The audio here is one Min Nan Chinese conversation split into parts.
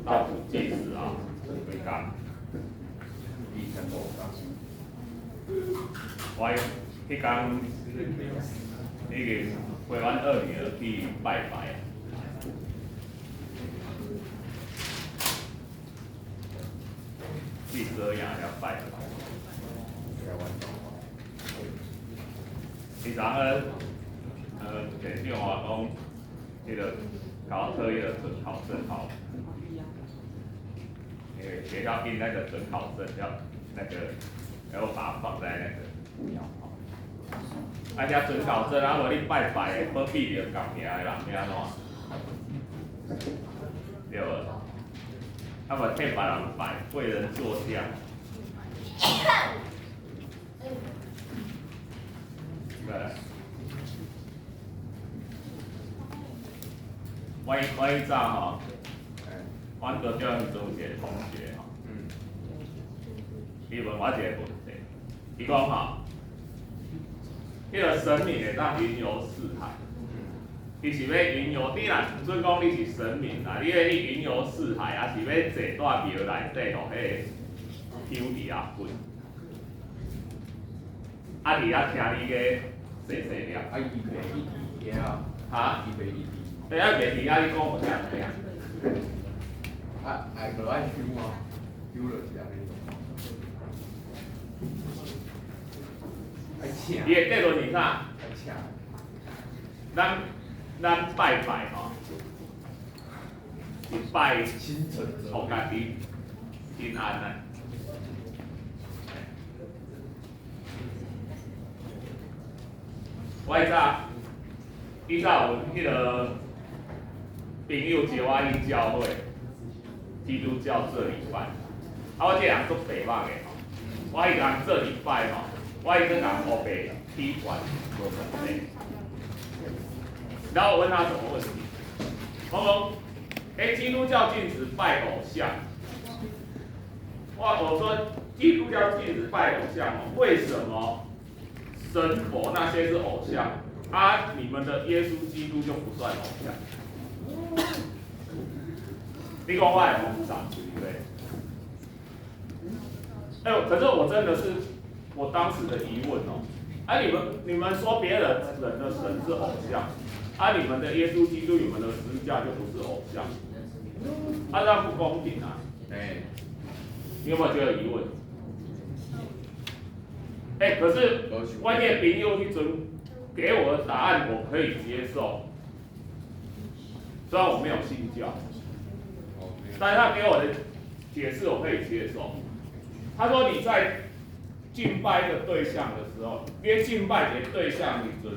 倒數計時啊，幾工？25工。我彼工那個陪阮二女兒去拜拜啊。去遮營遐拜拜。伊昨昏，店長話講，彼個搞特意的准考證號，因為學校印那個准考證要那個，然後把它放在那個廟吼。啊，遐准考證啊，無你拜拜的，保庇著共名的人，欲按怎？對無？啊，無替別人拜，為人坐駕。對。我彼早吼，阮高中彼陣有一個同學吼，伊問我一個問題，伊講吼，彼個神明會當雲遊四海，伊是欲雲遊，你若準講你是神明啦，你欲去雲遊四海，抑是欲坐佇廟內底予彼個香佇遐噴？啊，佇遐聽你咧細細念。啊，伊袂去佇遐。哈？伊袂去佇。對啊，袂佇遐你講予聽知影。啊，愛就愛香啊，香就是按呢。愛請。伊的結論是啥？愛請。咱拜拜吼，是拜予家己心安啊。我彼早有彼个朋友招我去教會，基督教做禮拜。啊，我這人足白目的吼，我去共人做禮拜吼，我去共人烏白起懸無問題。然後我問他什麼問題？我講，欸，基督教禁止拜偶像。我說基督教禁止拜偶像哦，為什麼神佛那些是偶像，啊，你們的耶穌基督就不算偶像？你講我會膨脹，對不對？哎，可是我真的是我當時的疑問哦。啊，你們說別人的神是偶像，啊，你們的耶穌基督、你們的十字架就不是偶像，啊，這樣不公平啊！哎，你有沒有覺得疑問？哎，可是我那個朋友彼陣給我的答案，我可以接受，雖然我沒有信教，但是他給我的解釋我可以接受。他說你在敬拜一個對象的時候，你敬拜一個對象的時陣，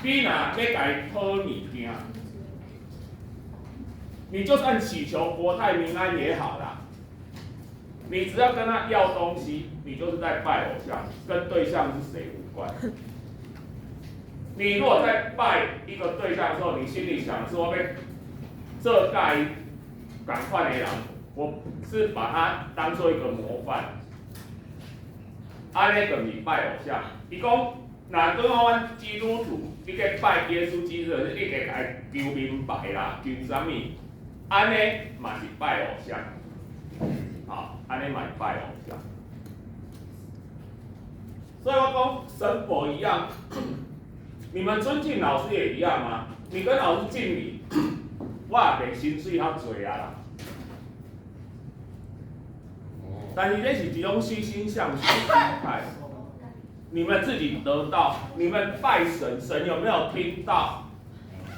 你若欲共伊討物件，你就算祈求國泰民安也好啦，你只要跟他要東西，你就是在拜偶像，跟對象是誰無關。你如果在拜一個對象的時候，你心裡想說，欲做佮伊仝款的人，我是把他當做一個模範，按呢就毋是拜偶像。伊講，若講阮基督徒，你去拜耶穌基督，你去共伊求明白啦，求啥物？按呢嘛是拜偶像，好，按呢嘛是拜偶像。所以我講神佛一樣，你們尊敬老師也一樣啊。你跟老師敬禮，我也袂薪水較濟啊啦。但是這是一種虛心向學的心態。你們自己得到，你們拜神，神有沒有聽到？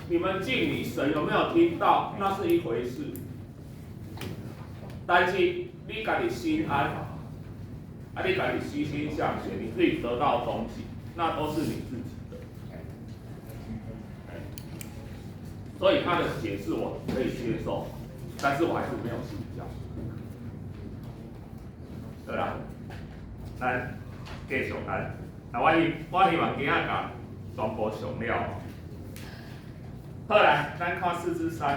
你們敬禮，神有沒有聽到？那是一回事。但是你家己心安，啊，你家己虛心向學，你自己得到的東西，那都是你自己的。所以他的解釋我可以接受，但是我還是沒有信教。對啦，咱繼續來。啊，我希望今仔共全部上了。好來，咱看4之3。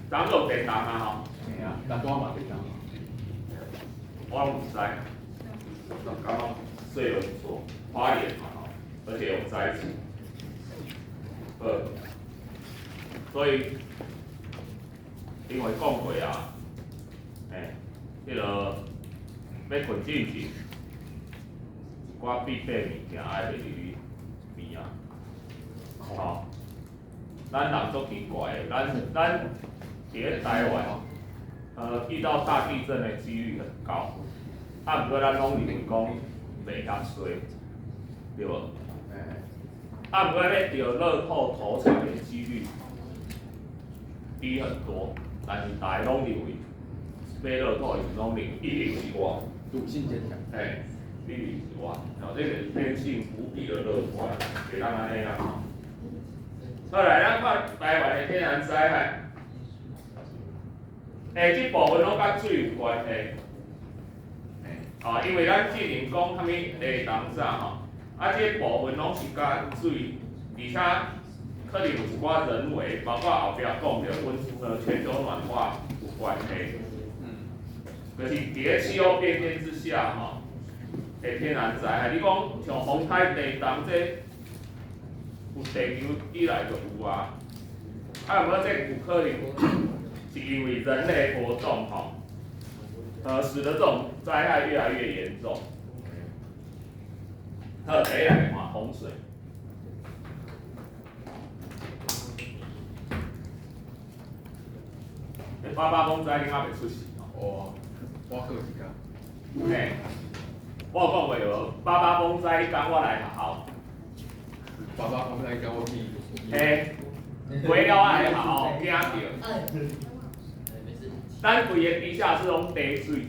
昨有電動啊吼。嘿啊，但我嘛電動。我毋知，我感覺睡得不錯，花蓮嘛吼，而且有在一起。好，所以因為講過啊，欸，彼个欲睏進前，一寡必備物件愛佇你邊仔，吼。咱人足奇怪的，咱佇咧台灣，遇到大地震的幾率很高，啊，毋過咱攏認為講袂遐衰，對無？啊，毋過欲著樂透頭彩的幾率低很多，但是大家攏認為買樂透的時攏認為一定是我，篤信堅強。嘿，一定是我，哦，這個是天性無比的樂觀，會當按呢啦。好來，咱看台灣的天然災害，欸，這部分攏佮水有關係。啊，因為咱之前講啥物地動啥吼，啊，這部分攏是佮水，而且可能有一寡人為，包括後壁講著全球暖化有關係。就是佇咧氣候變遷之下吼，的天然災害，你講像風颱地動這，有地球以來就有啊，啊，毋過這有可能是因為人類活動吼，使得這種災害越來越嚴重。好，第一來看洪水。八八風災你猶未出世哦？我過一工。嘿，我有講過無？八八風災彼工我來學校。八八風災彼工我去。嘿，過了我來學校，驚著。咱規个地下室攏滴水，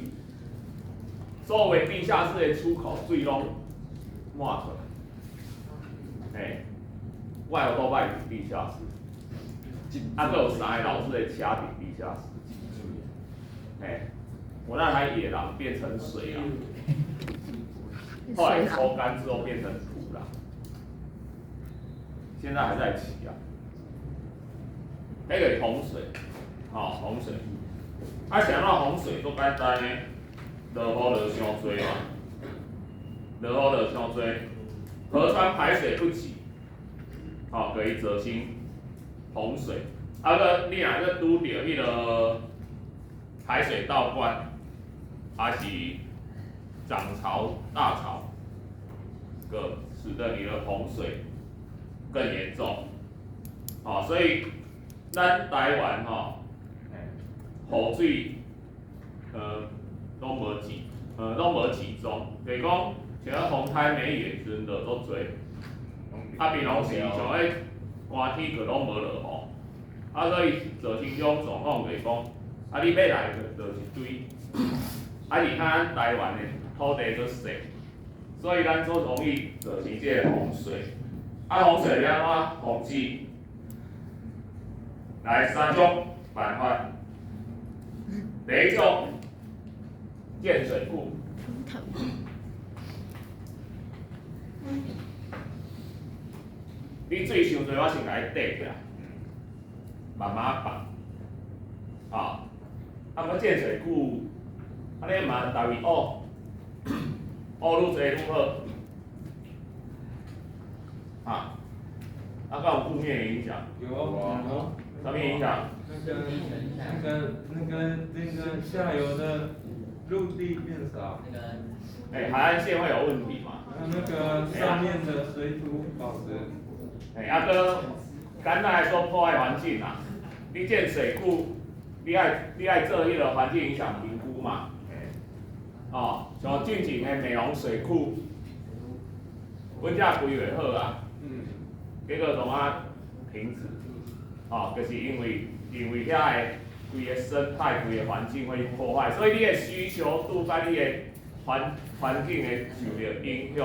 所有地下室的出口水攏滿出來。嘿，我有倒擺佇地下室，啊，閣有三个老師的車佇地下室。嘿，我那台野狼變成水啊，後來抽乾之後變成土啦，現在還在騎啊。彼个洪水，吼，洪水。啊，是按怎洪水？足簡單的，落雨落傷濟嘛，落雨落傷濟，河川排水不及，吼，可以造成洪水。啊，閣你若閣拄著彼个排水倒灌，還是漲潮大潮，閣使得你的洪水更嚴重。吼，所以咱台灣吼，雨水，攏無集中，就是講像風颱梅雨的時陣落足濟，啊平常時像彼寒天閣攏無落雨，啊所以造成這種狀況就是講，啊你欲來就一堆，啊而且咱台灣的土地閣細，所以咱足容易造成這个洪水。啊洪水欲按怎防止？來三種辦法。第一種，建水庫。你水傷濟，我先共你貯起來，慢慢放。啊，啊，毋過建水庫，按呢嘛，逐位學，學愈濟愈好。啊，啊，敢有負面影響？有啊。啥物影響？那個下游的陸地變少。欸，海岸線會有問題嘛？那個上面的水土保持。欸，啊，閣簡單來說，破壞環境啦。你建水庫，你愛做彼個環境影響評估嘛？哦，像進前的美濃水庫，阮遮規劃好啊，結果創啊停止，哦，就是因為遐个規个生態、規个環境會破壞，所以你的需求度佮你的環境會受著影響，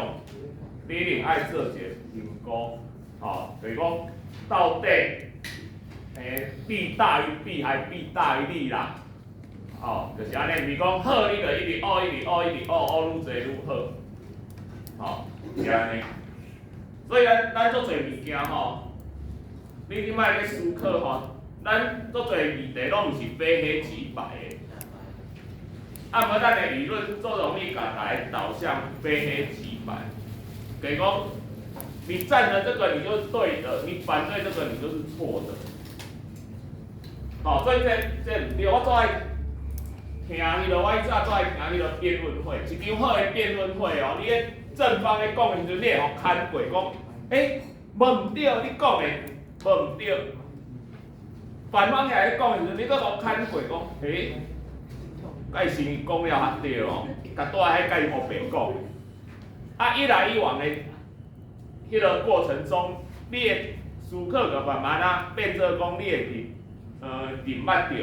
你一定愛做一個評估，吼，就是講到底，弊大於弊還弊大於利啦，吼，就是按呢，毋是講好你就一直學，一直學，一直學，學愈濟愈好，吼，是按呢。所以咱足濟物件吼，你這擺咧思考吼，咱足濟議題攏毋是非黑即白的，啊，毋過咱的輿論足容易共來導向非黑即白，就是講你贊成這個你就是對的，你反對這個你就是錯的。吼，所以這毋對，我最愛聽彼個，我以前最愛聽彼個辯論會，一場好的辯論會哦，你咧正方咧講的時陣，你會予牽過講，欸，無毋對，你講的無毋對。反方來咧講的時陣，你閣予牽過講，欸，該是伊講了較對哦，共帶彼共伊烏白講。啊，一來一往的彼個過程中，你的思考就慢慢啊變做講，你會佇認捌著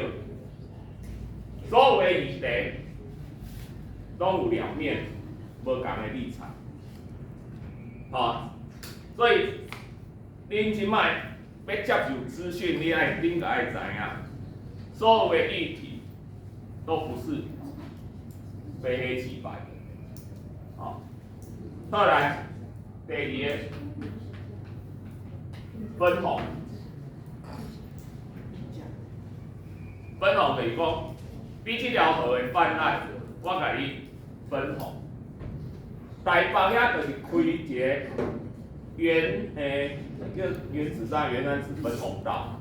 所有的議題，攏有兩面無仝的立場，吼，所以恁這擺欲接受資訊，你愛恁就愛知影，所有的議題都不是非黑即白的，吼。好來，第二個分洪，分洪就是講，你這條河的泛濫，我共你分洪。台北遐就是開一個原欸叫原子山元山子分洪道，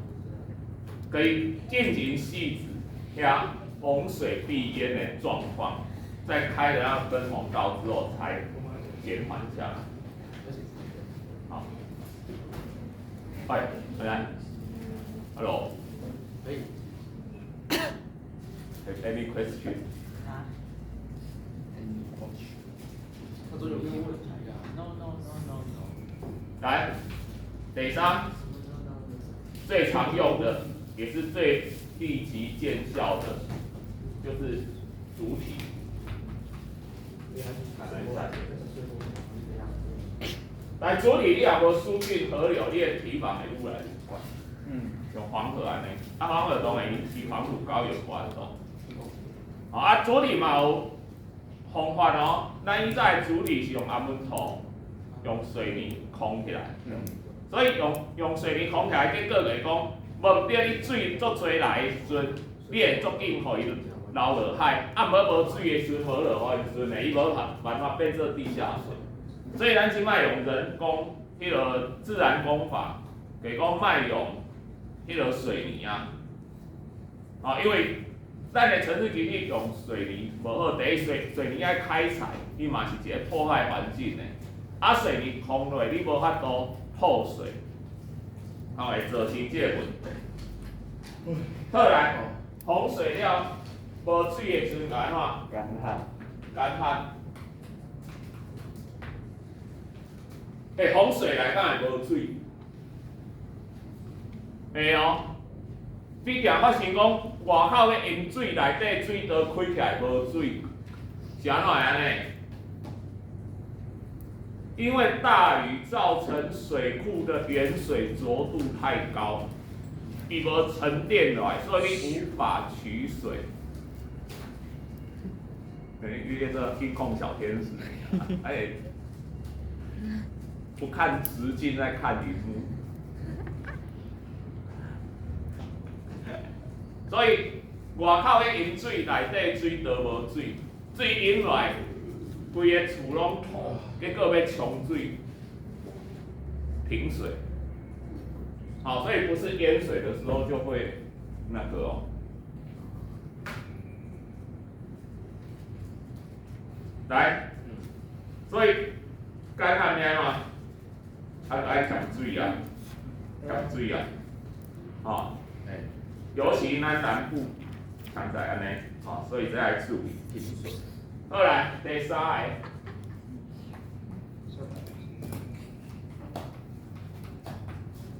可以進行汐止遐洪水必淹的狀況，在開了那分洪道之後才減緩下來。好，快回來，Hello。可以。 Have any question？啊？他說有沒有問題啊？No no no no no。來，第三，最常用的，也是最立即見效的，就是築堤。來，築堤你若無疏浚河流，你的堤防會愈來愈懸。像黃河按呢，啊黃河當然是黃土高有關咯。啊，築堤嘛有方法哦。咱以前築堤是用紅粉土，用水泥匡起來。所以用水泥匡起來，結果就是講，無毋對，你水足濟來的時陣，你會足緊予伊流落海。啊，毋過無水的時陣，無落雨的時陣呢，伊無辦法變做地下水。所以咱這擺用人工，彼個自然工法，就是講莫用彼個水泥啊。啊，因為咱的城市其實用水泥無好，第一水泥愛開採，伊嘛是一個破壞環境的。啊，水泥匡落，你無法度透水，吼，會造成這個問題。好來，洪水了，無水的時陣，按怎？乾旱。乾旱。欸，洪水來敢會無水？會哦。你定發生講外口咧淹水，內底水道開起來無水，是按怎會按呢？因為大雨造成水庫的原水濁度太高，伊無沉澱落來，所以你無法取水。欸，你這個音控小天使，哎，不看實境在看螢幕。所以外口咧淹水，內底水道無水，水淹落來，規個厝攏塗，結果欲沖水，停水。好，所以不是淹水的時候就會那個哦。來，所以乾旱咩嘛？啊，愛減水啊，減水啊，吼。尤其咱南部常在按呢，吼，所以這愛注意。好來，第三個，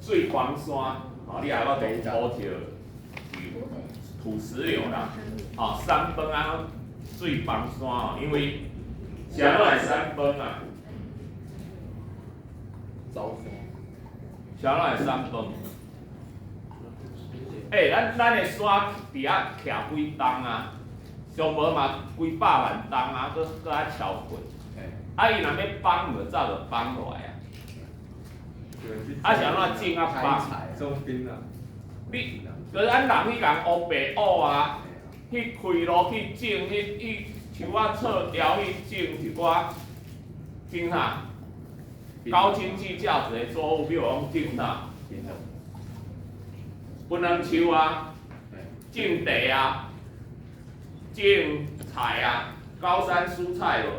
水崩山，吼，你也捌講土石土石流啦，吼，山崩啊，水崩山哦，因為是按怎會山崩啊？是按怎會山崩？欸，咱的山佇遐徛幾冬啊？上無嘛幾百萬冬啊，閣愛超過。啊，伊若欲崩，就早就崩落來啊。啊，是按怎種啊崩？中兵啊！你，就是咱人去共烏白挖啊，去開路去種，去樹仔錯條去種一寡種啥？高經濟價值的作物，比如講種啥？檳榔樹啊，種地啊，種菜啊，高山蔬菜無，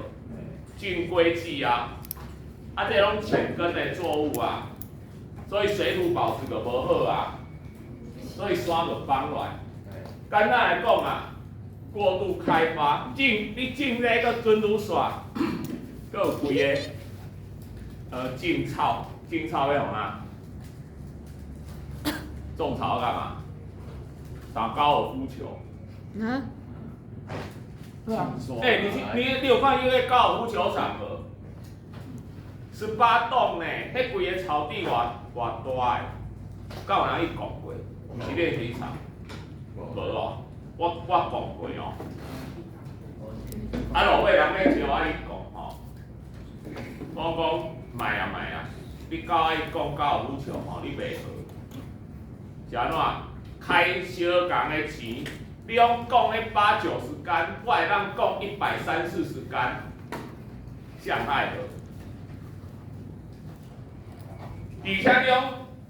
種果子啊，啊，這攏淺根的作物啊，所以水土保持就無好啊，所以山就崩落來。簡單來講啊，過度開發，種你種那個珍珠線，閣有規个，種草，種草欲予哪？種草幹嘛？打高爾夫球。啊？對啊。欸，你去你你有看彼個高爾夫球場無？18洞呢，彼規个草地偌偌大个，敢有人去講過？毋是練習場，無哦，我講過哦。啊，落尾人咧招我去講吼，我講莫啊莫啊，你較愛講高爾夫球吼，你袂好。是按怎？開相共的錢，你攏講彼八九十間，我會當講一百三四十間，誰愛好？而且你攏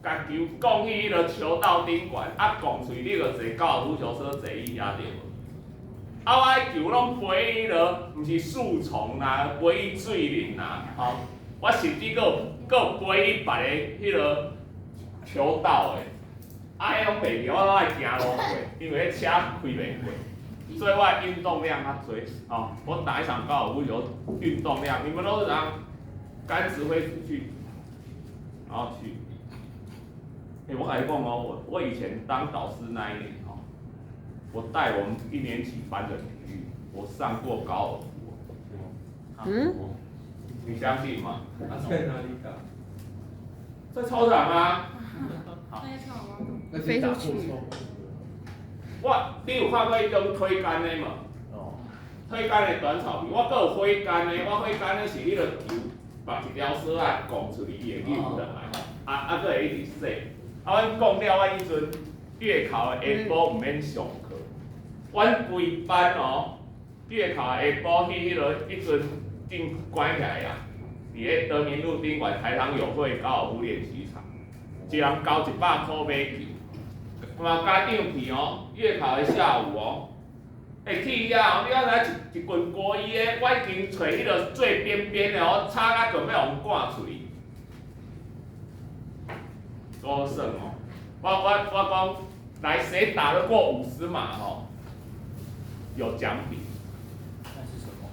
共球講去彼个球道頂懸，啊講喙你就坐高爾夫球車坐去遐對無？啊，我的球攏飛去彼落，毋是樹叢啦，飛去水林啦，吼！我甚至閣有閣有飛去別个彼个球道的。啊，彼攏袂去，我攏愛行路過，因為彼車開袂過，所以我的運動量較濟。吼，我打一場高爾夫球運動量，你們都是怎樣？桿子揮出去，然後去。欸，我共你講哦，我以前當導師那一年吼，我帶我們一年級班的體育，我上過高爾夫。嗯？你相信嗎？在哪裡打？在操場啊。飛出去。我，你有看過彼種推桿的無？推桿的短草皮，我閣有揮桿的，我揮桿的是彼个球，綁一條索仔摃出去，伊會扭轉來，啊啊，閣會一直踅。啊，阮講了，阮彼陣月考的下晡毋免上課，阮規班哦，月考的下晡去彼落彼陣正關起來啊，佇咧德明路賓館台糖友會高爾夫練習場，一人交100箍買球，嘛家長去哦，月考的下午哦。欸，去遐哦，你敢知影一一群國一的，我已經揣彼个最邊邊的哦，吵甲準欲予趕出去。多耍哦！我講，來誰打得過50碼吼？有獎品。那是什麼？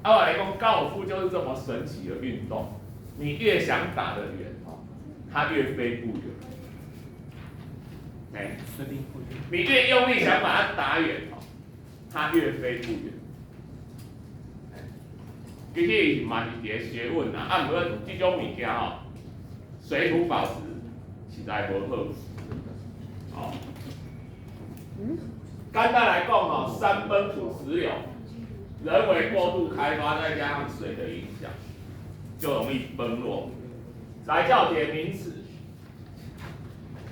啊，我來講，高爾夫就是這麼神奇的運動，你越想打得遠哦，它越飛不遠。欸，你越用力想把它打遠哦，它越飛不遠。其實嘛是一個學問啦，啊，毋過這種物件吼，水土保持實在無好。哦。簡單來講吼，山崩土石流，人為過度開發，再加上水的影響，就容易崩落。來教解名詞，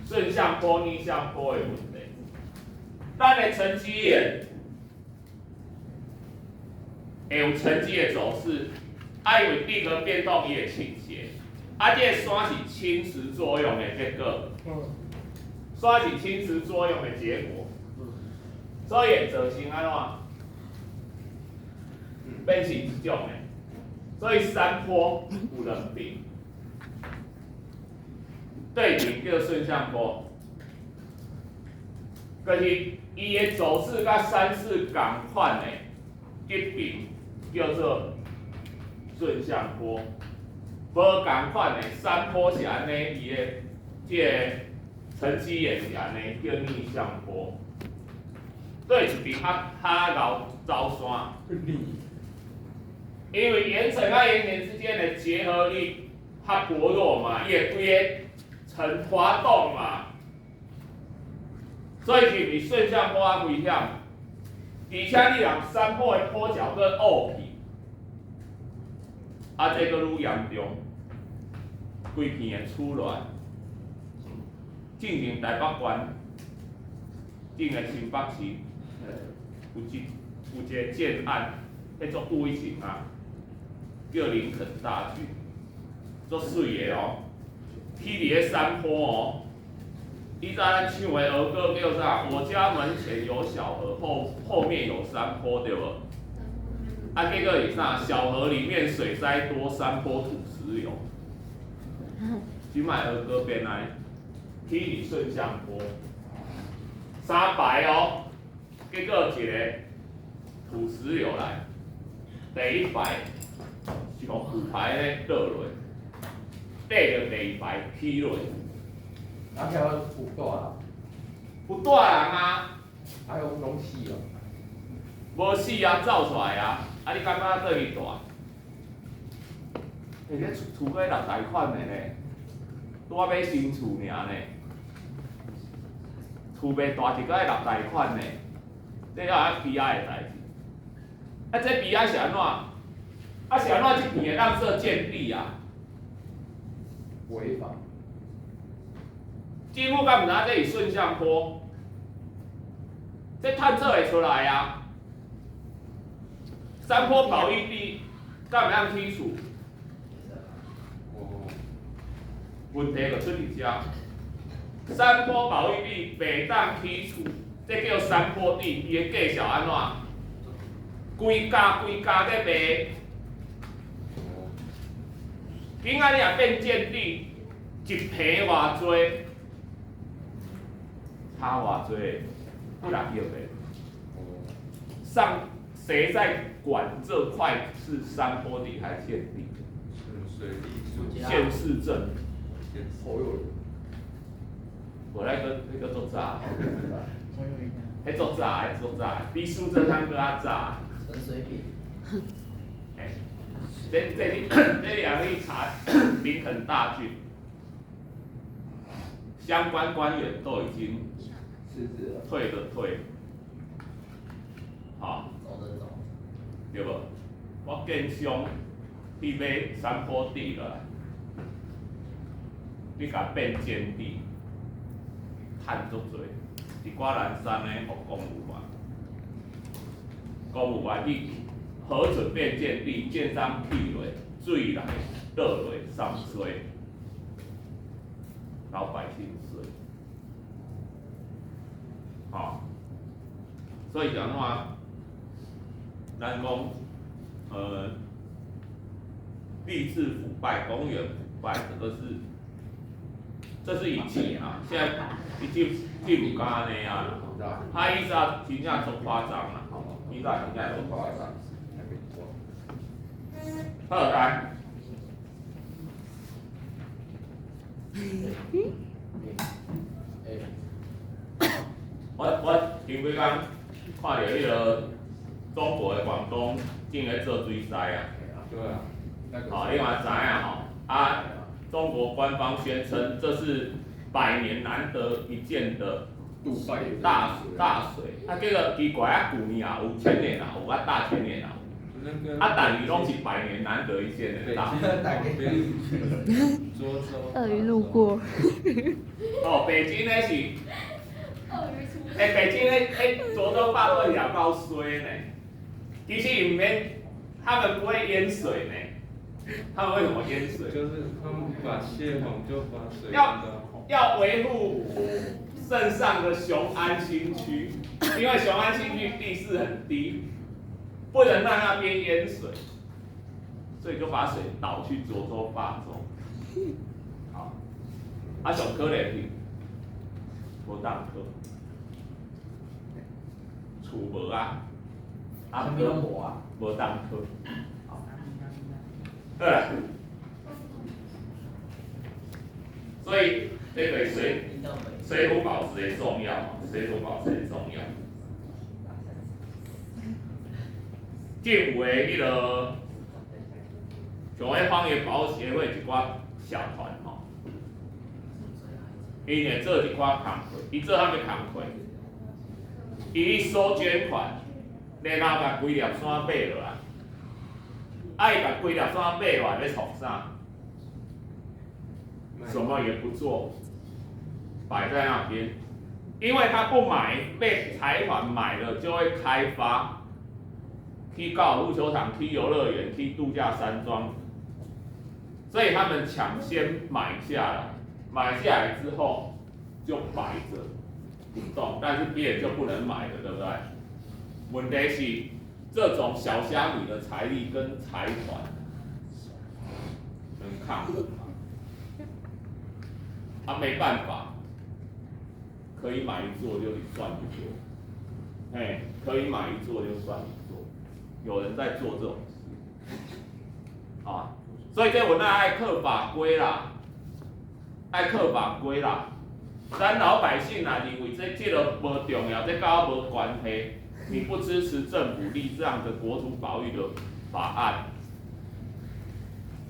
順向坡、逆向坡的問題。咱的沉積岩會有沉積的走勢，啊，因為地殼變動，伊會傾斜。啊，這個山是侵蝕作用的結果，山是侵蝕作用的結果，所以會造成按怎？變成這種的，所以山坡有兩邊，對邊叫順向坡，就是伊的走勢佮山勢仝款的，這邊叫做順向坡。無仝款的山坡是按呢，伊的這個沉積岩是按呢，叫逆向坡。對一邊較較𠢕走山。因為岩層佮岩層之間的結合力較薄弱嘛，伊會規个層滑動嘛，所以是毋是順向坡較危險？而且你若山坡的坡腳閣凹去，啊，這閣愈嚴重，規片會出來。進前台北縣，整个新北市，有一個建案，彼足久以前啊，叫林肯大郡，足媠的哦，起佇咧山坡哦，以前咱唱的儿歌叫啥？我家门前有小河，後面有山坡，對無？啊，結果是啥？小河裡面水災多，山坡土石流。這擺兒歌變來，起佇順向坡，三排哦，結果一個土石流來，第一排是予舊排咧倒落，綴著第二排起落。啊，遐有住人？有住人啊。啊，攏攏死哦。無死啊，走出來啊！啊，你感覺佗去住？欸，這厝厝閣六貸款的呢，拄仔買新厝爾呢，厝袂大一個愛六貸款呢，這了較悲哀的代誌。啊，這悲哀是按怎？啊，是按怎這片會當做建地啊？違法。政府敢毋知影這是順向坡？這探測會出來啊！山坡保育地，敢會當起厝？問題就出佇遮。山坡保育地袂當起厝，這叫山坡地，伊的價數按怎？規家規家咧賣。今仔你若變建地，一坪偌濟？差偌濟？幾若億的。上誰在管這塊是山坡地還是建地？縣市政府。無那個那個足早，彼足早，彼足早，比蘇貞昌閣較早。陳水扁。欸，這兩去查林肯大郡，相關官員都已經退的退，好，對無？我建商去買山坡地落來，你共變建地，趁足濟，一寡南山的予公務員，公務員去核准變建地，建商起落，水來倒落送衰，老百姓衰，吼，所以是按怎？咱講，吏治腐敗、公務員腐敗，這個是，這是以前啊，現在已經進唔敢按呢啊。他以前真正足誇張啦，以前真正足誇張。好，來。我前幾工看著彼個中國的廣東正咧做水災啊。對啊。好，你嘛知影吼？啊，中國官方宣稱這是百年難得一見的大水，啊，結果奇怪啊，舊年也有，前年也有，啊，大前年也有。啊，但是攏是百年難得一見的大水。鱷魚路過。哦，北京那是。欸，北京那濁州壩都也夠衰呢。其實毋免，他們不會淹水呢。他們為什麼淹水？就是他們把泄洪就把水要維護鎮上的雄安新區，因為雄安新區地勢很低，不能讓那邊淹水，所以就把水導去濁州壩中。好，啊，上可憐是無當好，厝無啊，啊，無啊，無當好。好啦，所以這個水土保持的重要，水土保持的重要。政府的彼個，像彼荒野保護協會一寡小團吼，伊會做一寡工課，伊做啥物工課？伊去收捐款，然後共規粒山買落來。啊！伊共規粒山買落來欲創啥？什麼也不做，擺在那邊，因為他不買，被財團買了就會開發，去高爾夫球場、去遊樂園、去度假山莊，所以他們搶先買下來，買下來之後，就擺着不動，但是別人就不能買了，對不對？問題是這種小蝦米的財力跟財團能抗衡嗎？他沒辦法，可以買一座就算一座，哎，可以買一座就算一座，有人在做這種事，啊，所以這我那愛靠法規啦，愛靠法規啦。咱老百姓啊，認為這個無重要，這佮我無關係，你不支持政府立這樣的國土保育的法案，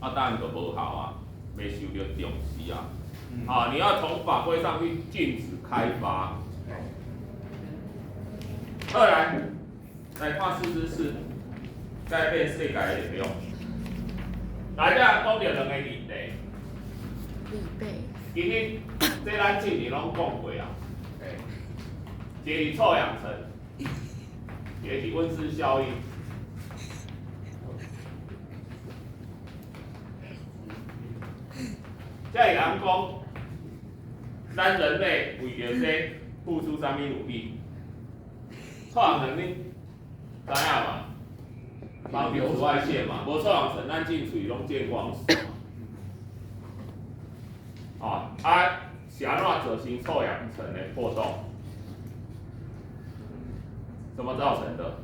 啊，當然就無效啊，袂受著重視啊。啊，你要從法規上去禁止開發。二來，來看44，改變世界的力量。來，這講著兩個議題。其實，這咱之前攏講過啊。一個是臭氧層，一個是溫室效應。這會人講，咱人類為著這付出啥物努力？臭氧層你知影嘛？防止紫外線嘛，無臭氧層，咱進喙攏見光死嘛。啊，是按怎造成臭氧層的破洞？怎麼造成的？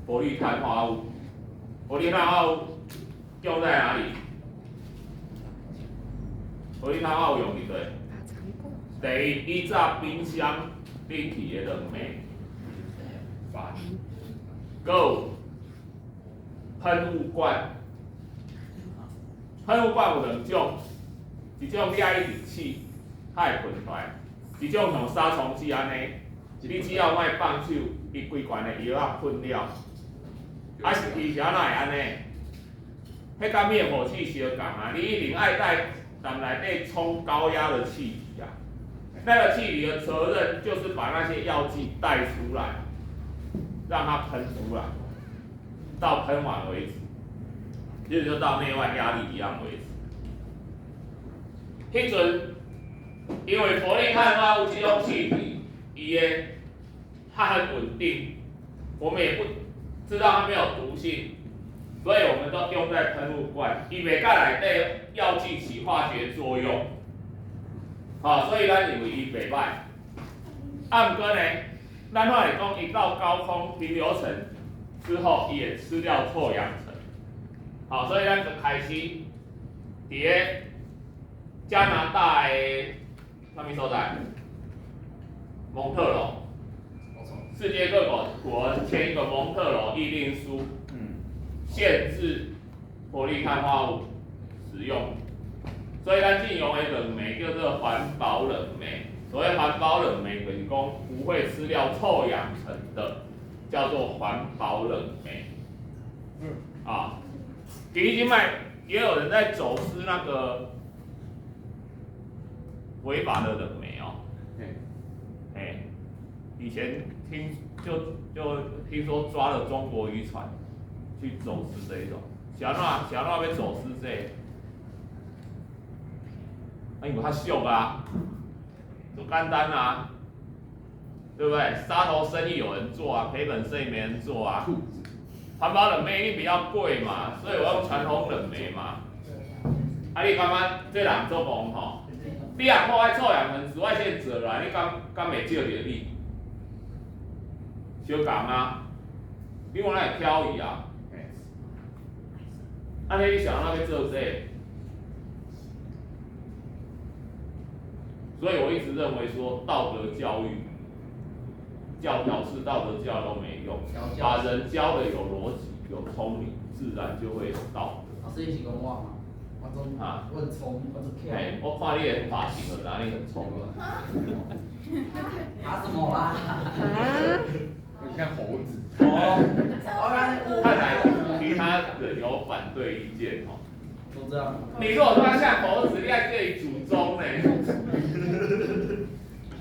氟氯碳化物，氟氯碳化物用在哪裡？氟氯碳化物用佇佗？第一，以早冰箱冷氣的冷媒，閣有噴霧罐，噴霧罐有兩種，一種你愛一直試，它會噴出來；一種像殺蟲劑按呢，你只要莫放手，伊規罐的藥仔噴了。啊是伊是按怎會按呢？彼佮滅火器相仝啊，你一定愛在膻內底充高壓的氣體啊。那個氣體的責任就是把那些藥劑帶出來，讓它噴出來，到噴完為止，其實就到內外壓力一樣為止。彼陣，因為氟氯碳化物這種氣體，伊的它很穩定，我們也不知道它沒有毒性，所以我們都用在噴霧罐，伊袂佮內底藥劑起化學作用。好，所以咱認為伊袂歹。啊，毋過呢，咱話會講，伊到高空平流層之後，伊會吃掉臭氧層。好，所以咱就開始佇咧加拿大的啥物所在？蒙特婁。世界各國簽一個蒙特婁議定書，限制氟氯碳化物使用。所以咱禁用的冷媒叫做環保冷媒。所謂環保冷媒，就是講不會吃掉臭氧層的，叫做環保冷媒。啊，其實現在也有人在走私那個違法的冷媒哦。欸，以前聽就聽說抓了中國漁船去走私這一種，是按怎是按怎欲走私這個？啊，因為較俗啊，就簡單啊，對不對？殺頭生意有人做啊，賠本生意沒人做啊。環保冷媒一定比較貴嘛，所以我用傳統冷媒嘛。啊，你感覺這人做戇吼？你若看彼臭氧層紫外線照來，你敢會照著你？相仝啊，你看哪會飄移啊？按呢你想按怎欲做這個？所以我一直認為說，道德教育、教條式道德教育都沒用，把人教得有邏輯、有聰明，自然就會有道德。老師，你是講我嗎？我總我很聰明，我很巧。欸，我看你的髮型就知影你很聰明。啊什麼啦？啊？你像猴子。哦。看來其他人有反對意見哦。都這樣。你如果說他像猴子，你還可以祖宗呢。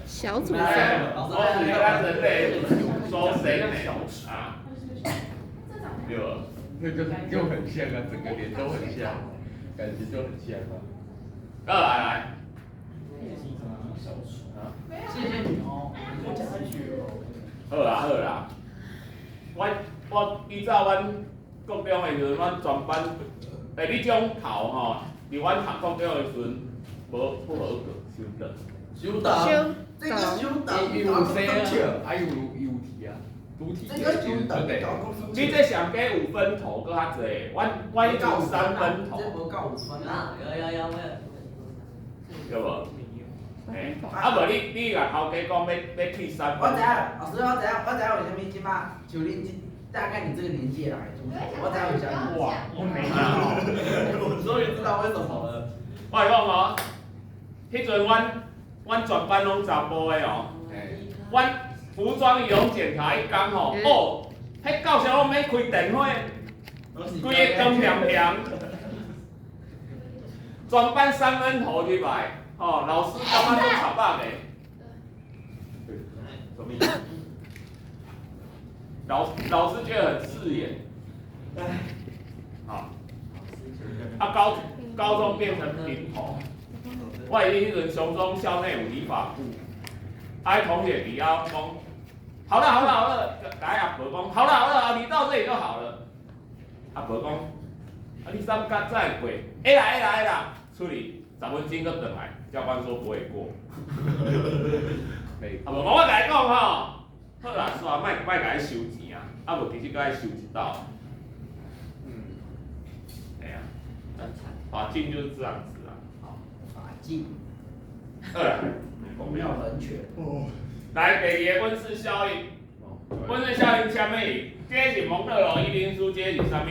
小祖宗。猴子跟人類祖宗誰呢？啊？對吧？那就很像啊，整個臉都很像，感覺就很像啊。來來，好啦好啦，我以早阮國中的時陣，阮全班，欸，你這種頭吼，佇阮讀國中的時陣，無不合格，收轉。收檔，這個收檔，伊有生啊，啊伊有伊有剃啊，拄剃這個收檔，你這上加有分頭閣較濟，阮彼陣三分頭。這無夠有分啊！有有有，對無？欸，啊無你共頭家講欲剃三分。我知影，老師，我知影，我知影為啥物這擺像恁這大概你這個年紀的人會禿頭，我知影為啥物。哇，我沒有。我終於知道為什麼了。我來講哦，彼陣阮全班攏查埔的哦，阮服裝儀容檢查彼工吼，哦，彼教授攏免開電火，規个光亮亮，全班三分頭入來，吼，老師感覺足插目的。什麼意思？老師覺得很刺眼。好，啊高中變成平頭。我會記彼陣雄中校內有理髮部，啊，同學佇遐講，好了好了好了，共阿婆講，好了好了，你到這裡就好了。阿婆講，啊你啥較早會過？會啦會啦會啦，出去10分鐘閣轉來，教官說不會過。阿無我共伊講吼，好啦，煞莫莫共伊收錢啊，啊無其實閣愛收一道。嗯，哎呀，髮禁就是這樣子啊。髮禁。好啦，沒有人權。來，第二個溫室效應。溫室效應啥物？這個是蒙特羅議定書，這個是啥物？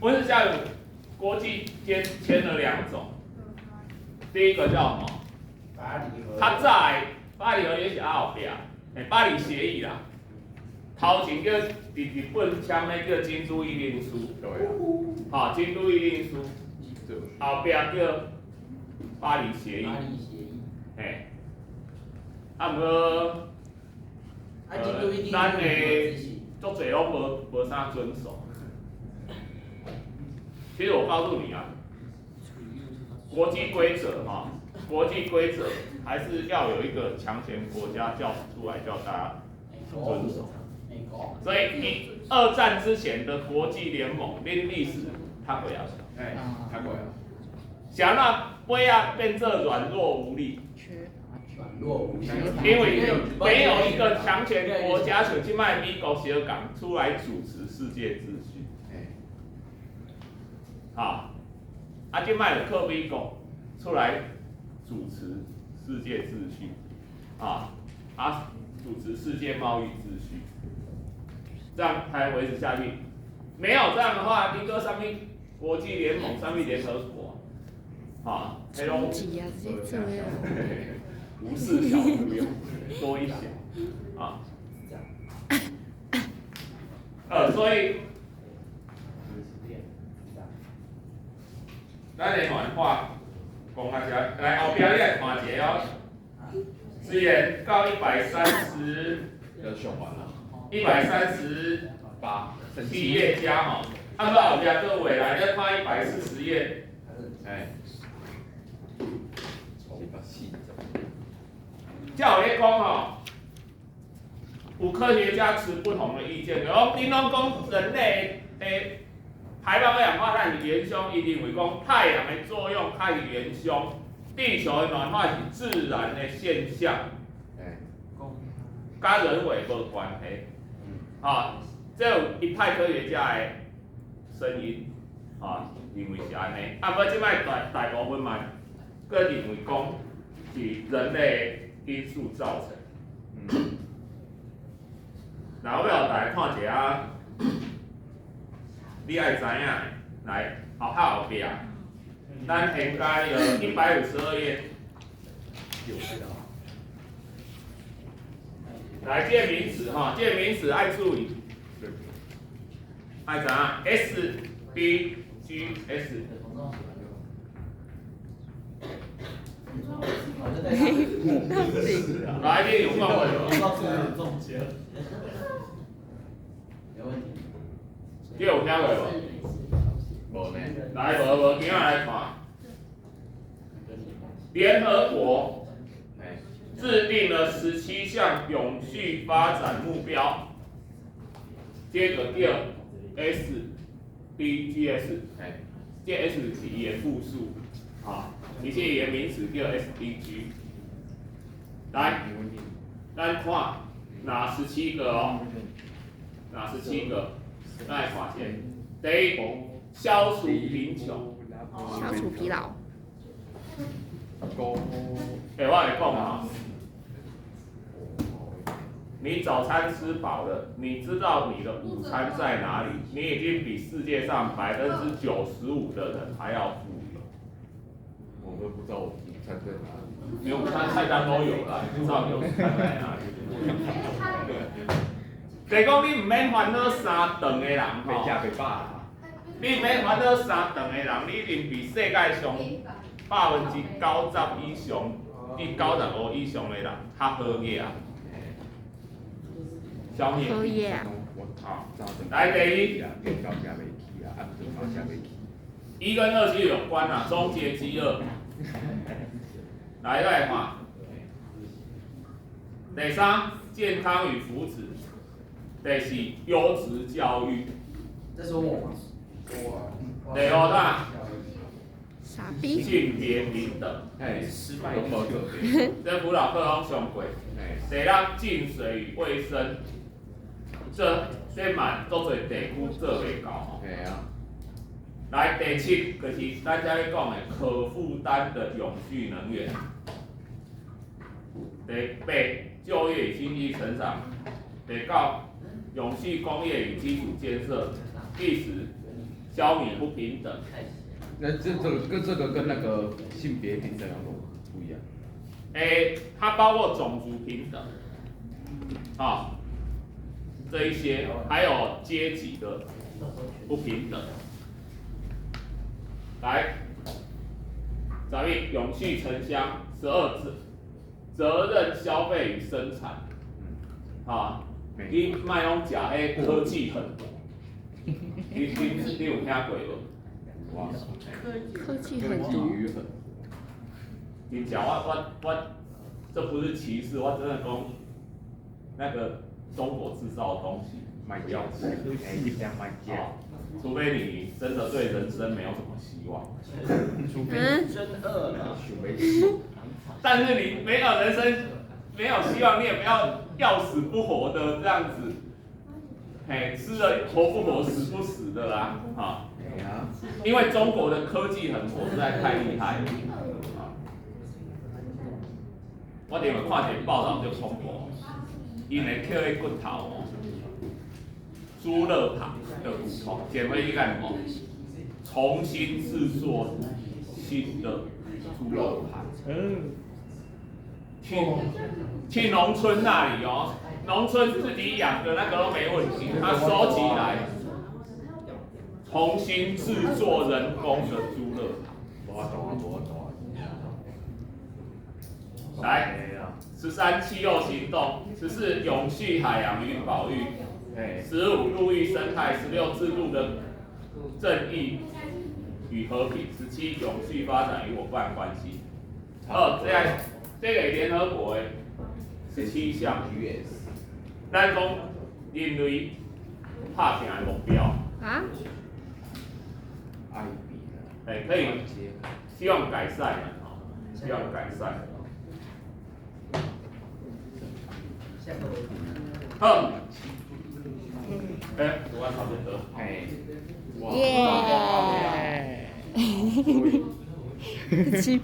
溫室效應國際間簽了兩種，第一個叫什麼？巴黎和。較早的巴黎和約是後壁，欸，巴黎協議啦。頭前叫佇日本簽的叫京都議定書。對啊。吼，京都議定書。後壁叫巴黎協議。巴黎協議。嘿。啊，毋過，咱的足濟攏無啥遵守。其實我告訴你啊，國際規則哈，國際規則還是要有一個強權國家叫出來叫大家遵守。所以你二戰之前的國際聯盟，恁歷史讀過啊？哎，讀過啊。啥那尾仔變做軟弱無力？軟弱無力。因為沒有一個強權國家像這擺美國相共出來主持世界秩序。好，啊，這擺就靠美國出來主持世界秩序，啊啊，主持世界貿易秩序，這樣才維持下去。沒有這樣的話，你閣啥物國際聯盟、啥物聯合國，啊，彼攏無事小不用，多一小，啊，所以。咱來暖化，講較遮，來後壁你來看一下哦。雖然到130，要上完了。137頁加吼，啊，不後壁閣未來，你看140頁。哎。140。這有咧講吼，有科學家持不同的意見，講恁攏講人類的排放二氧化碳是元兇，伊認為講太陽的作用較是元兇，地球的暖化是自然的現象，佮人為無關係。啊，這有一派科學家的聲音，啊，認為是按呢。啊，毋過這擺大部分嘛，閣認為講是人類因素造成。來，我予大家看一下。你愛知影的，來，後較後壁，咱應該有152頁。來，這個名詞吼，這個名詞愛注意，愛知影 S D G S。來，你有講無？你有聽過無？無呢。來，無無，今仔來看。聯合國制定了17项永续发展目标。這个叫 SDGs，這 S 是伊的複數，啊，其實伊的名詞叫 SDG。來，咱看哪十七個哦？哪十七個？咱來看先。第一，消除貧窮。消除疲勞。欸，我來講啊，你早餐吃飽了，你知道你的午餐在哪裡，你已經比世界上95%的人還要富有。我都不知道我午餐在哪裡。你午餐菜單都有了，你不知道你午餐在哪裡？就是講你毋免煩惱三頓的人吼，袂食袂飽。你毋免煩惱三頓的人，你一定比世界上90%以上、至95以上的人較好額。消滅。好嘢。好，來第一。一跟二其實有關啊，終結飢餓。來，再來看。第三，健康與福祉。第四，優質教育。這是我嗎？我。第五啦。傻逼。性別平等。哎，失敗。這輔導課攏上過。第六，淨水與衛生。這嘛足濟地區做袂到吼。係啊。來，第七，就是咱遮咧講的可負擔的永續能源。第八，就業與經濟成長。第九，永續工業與基礎建設。第十，消弭不平等。那這個跟那個性別平等有什麼不一樣？欸，它包括種族平等，啊，這一些，還有階級的不平等。來，11永續城鄉，12責任消費與生產，啊，你莫攏食彼科技狠活，你有聽過無？科技狠毒。你講我，這不是歧視，我真的講，那個中國製造的東西，不要吃，除非你真的對人生沒有什麼希望。除非真餓了。但是你沒有人生沒有希望，你也不要要死不活的這樣子，嘿，吃了活不活死不死的啦，哈。因為中國的科技狠活實在太厲害了。我頂下看一個報道就恐怖，𪜶會抾彼骨頭哦，豬肋排的骨頭，撿回去幹什麼？重新製作新的豬肉排。去農村那裡哦，農村自己養的那個都沒問題，他收集來，重新製作人工的豬肋排。來，13氣候行動，14永續海洋與保育，15陸域生態，16制度的正義與和平，17永續發展與夥伴關係。哦，這個聯合國的17項，咱講人類拍拚的目標。啊？欸，可以，希望改善，希望改善。好，欸，讀完差不多。耶！七。